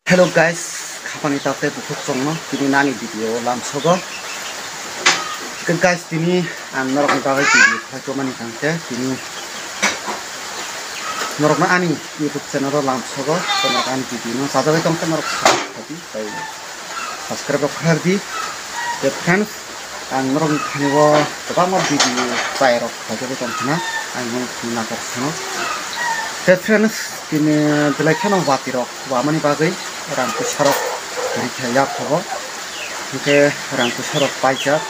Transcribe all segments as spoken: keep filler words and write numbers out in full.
Hello guys, khapani tate bukhuk chongno tini nani video lamsogo. Ke guys, tini ang norokni bagwi video khlaitokmani tangkhe tini norokno ani YouTube channel o lamsogo, norok ani video no sajagwi tongkhe norok subscribe khlai di, tei subscribe rok khlai di. Tei friends, ang norokni thani o kwbangma video chai rok khlaijagwi tongkha na, ang norokni natok phano. Tei friends, tini belai kheno watwi rok wamani bagwi rang puisa rok rikha yaphago. Hwnkhe rang puisa rok paijak,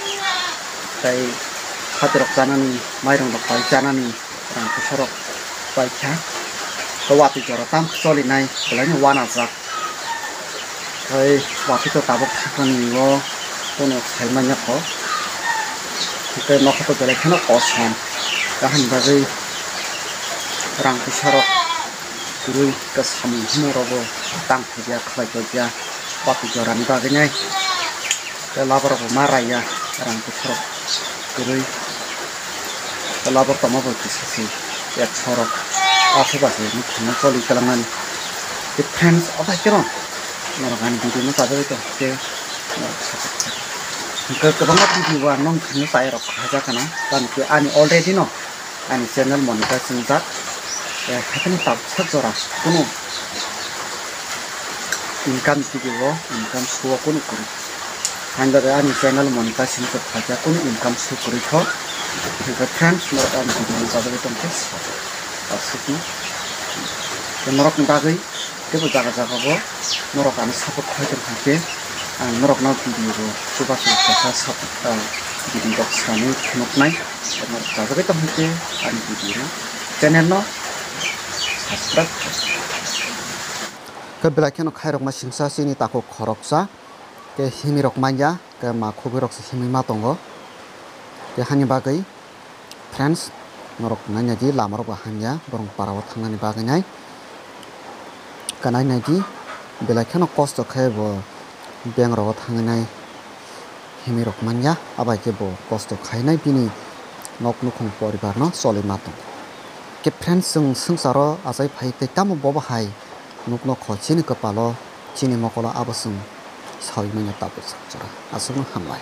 tei hati rok chanani, mairung rok pai chanani rang puisa rok paikha. Tei watwi jora tam cholinai belai no wanajak. Tei watwi to tabuk thangkani o kuno sai manya kho. Tei nokha to belai kheno kosom. Kaham bagwi rang puisa rok kwrwi tei samung hwnwi rokbo tang thaiya, khlai tongya, watwi jorani bagwi nai. Tei laborok bo ma raiya, rang puisa rok kwrwi. Tei labor tongma bo kisa se ekso rok aswk aswk wngwi thangna choli kwlangnani. Tei friends, o hai kheno norok ani video no chajagwi tong khe, hwnkhe kwbangma video o ang nong thani chai rok khaijak kana, tamo khe ani already no ani channel monetize wngjak. Eh, haikhe no tabuk sak jora kunu income video o income suo kunu kwrwi. Hain bagwi ani channel monetize wngkha khaijak, kunu income su kwrwi kho. Hwnkhe friends, norok ani video no chajagwi tongkhe aswkno. Tei norokni bagwi teibo jaga jaga o norok ano support khlai tong kha khe, ang norokno video bo chubachu kaisa support, ah, video rok swnamwi phunuknai. Norok chajagwi tong khe ani video no, channel no subscribe khlai. Khe belai kheno khairokma singsa chini takhuk khoroksa, khe himwi rok manya, khe ma khubui rok se himwi ma tongo. Khe hani bagwi friends, norok naina di, lama rok bo hamya, borok para o thangnani bagwi nai. Khe naina di, belai kheno kosto khe bo bank rogo thangwi nai himwi rok manya, abai khe bo kosto khainai bini nok nukhung poribar no choli ma tongo. Khe friends, chwng swngcharo achai phai tei tamo bo bahai nukno kho chini kwpalo, chini mokolo abo chwng saui manya tabuk sak jora. Aswkno hambai.